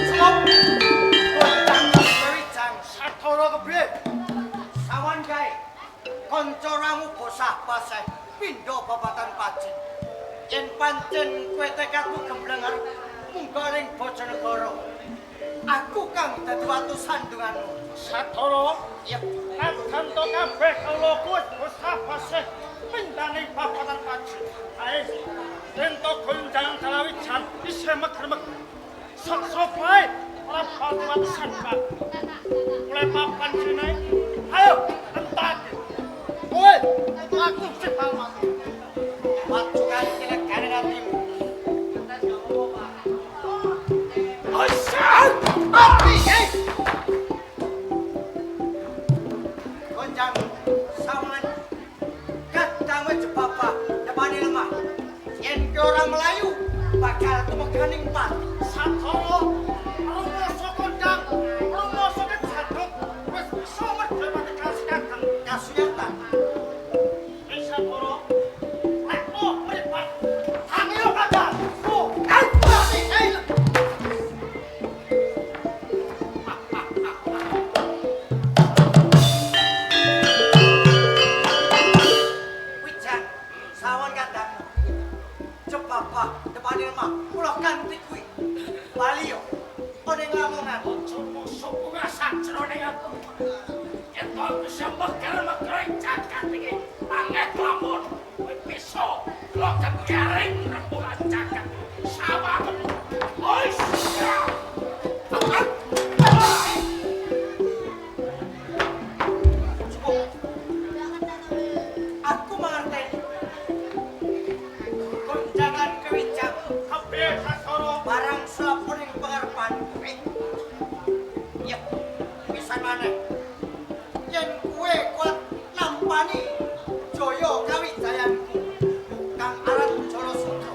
Stop. Gonjang Sathara kepriye? Sawan gae. Kanca ramu bosah paseh pindha babatan paji. Yen pancen kowe tekadmu gembleng arep munggah ning Bojonegoro. Aku kang dadi watu sandunganmu. Sathara, Yep. najan to kabeh kawula kuwi bosah paseh pindhane babatan paji. Ae, yen to gonjang Dalawijan isih meger-meger. Sok-sok wae ora pati watu sandungan. Mulai papan sine. Ayo, entak. Kowe, aku sing mati. Wacukan kilegane atimu. Mati! Eh! Gonjang sawangan kadang jebabah depane lemah. Yen ki ora melayu bakal tumekaning pati. Sathara, rumasa kondang, rumasa kejaduk, wis bisa merdewati kasikadang. Kasunyatan. Wis Sathara, lekno mripat. Tangiyo kadang. Oh, Mati! Eh! Wijang sawan kadangmu. Jebabah depane lemah kula kanthi kuwi. Bali yo. Ana ing Lamongan. Aja mosok pungasan jroning aku. Yen to bisa meger-meger ing jagat iki, angeh lamun kowe bisa loket garing rembulan jagat. Sawang. Ois. Cukup. Aku mangerteni. Gonjangan kewijang Kabeh Sathara. Barang sapuning pengarepanku. Ya, pisan maneh. Yen kowe kuat nampani jaya kawijayanku kang aran Jalasutra,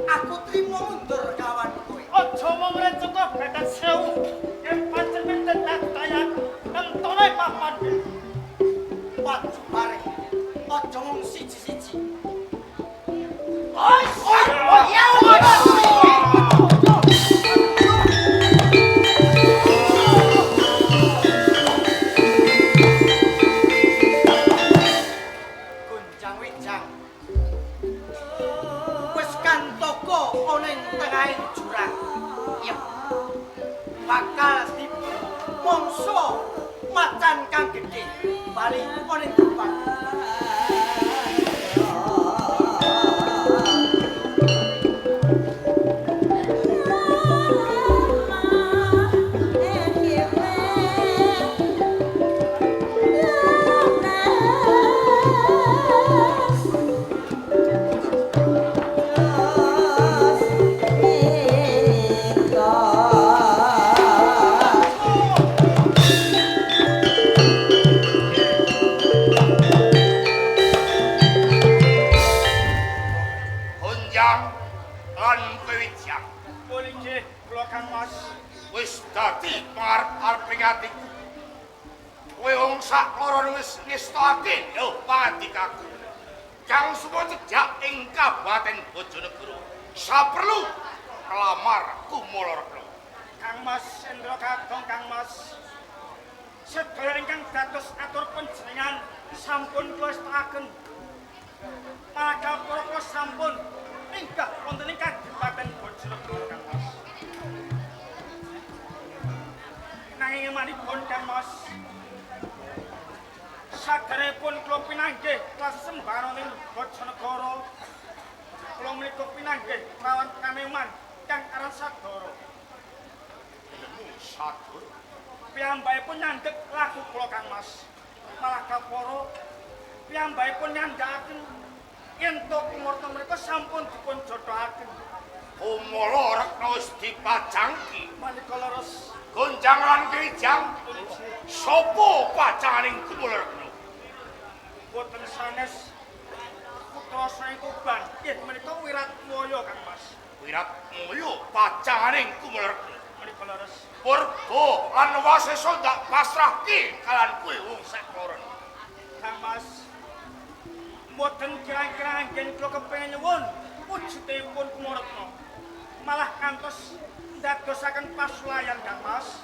aku trimo mundur kawan kowe. Aja mung recaka betet sewu. Yen pancen pinten tayan, temtone papan. Maju bareng. Aja mung siji-siji. Ois. Oh, ya. Gonjang wijang. Wis kantaka ana ing tengahing jurang. Ya. Bakal dimongso macan kang gedhe bali ana ing depan. Gonjang lan Kewijang Pun inggih kula Kang Mas. Wis dadi pangarep-areping atiku. Kowe wong sak loron wis ngestokake lho pangandikaku. Kang supaya cedhak ing Kabupaten Bojonegoro. Saperlu nglamar Kumala Rekna. Kang Mas Endra Kakung Kang Mas. Sedaya ingkang dados atur panjenengan sampun kula estakaken. Para kula sampun minggah wonten ing Kadipaten Bojonegoro Kang Mas. Nanging emanipun Kang Mas, saderepun kula pinanggih kasembahan wonten Bojonegoro, kula menika pinanggih kelawan kaneman kang aran Sadara. Nemu Sadara. Piyambakipun nyandhek laku kula Kang Mas. Malah kapara piyambakipun nyandhakaken yen to kumurta mereka sampun dipun jodhohaken. Kumala Rekna wis dipajangki. Menika leres. Gonjang lan Kewijang, sapa pacanganing Kumala Rekna? Boten sanes putra saking Tuban. Nggih menika Wiratmoyo Kang Mas. Wiratmoyo pacanganing Kumala Rekna. Menika leres. Purba lan Wasesa ndak pasrahke kalan kowe wong sak loron. Kang Mas, mboten kirang-kirang anggen kula kepengin nyuwun Malah kantos ndadosaken pasulayan Kang Mas.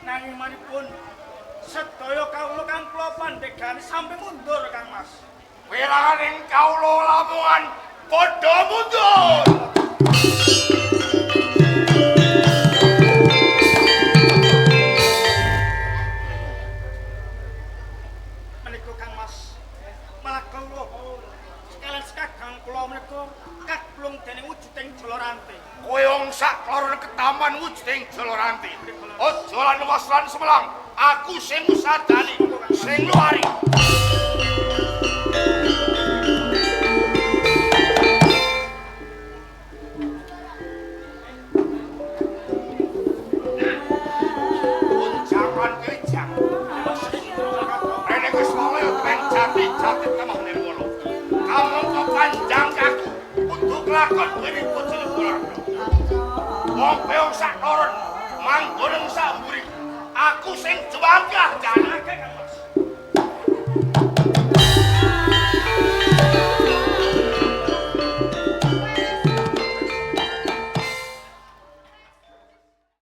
Nanging manipun sedaya kawula kang kula pandhegani sampe mundur Kang Mas. Wiranganing kawula Lamongan padha mundur. Menika Kang Mas, malah kawula sekalian sekagang kula menika kaplung dening wujuding Jalaranti. Kowe wong sak kloron ketaman wujuding Jalaranti. Aja lan was lan semelang, aku sing usadani, sing luari. Jangan kejang. Rene wis wale tren jati-jati temah nirwana. Kamangka panjang kaku kudu kelakon dewi bojone Bolarno. Wong peong sak loron manggon ing sak mburi. Aku sing jewangkah jane. Akeh Kang Mas.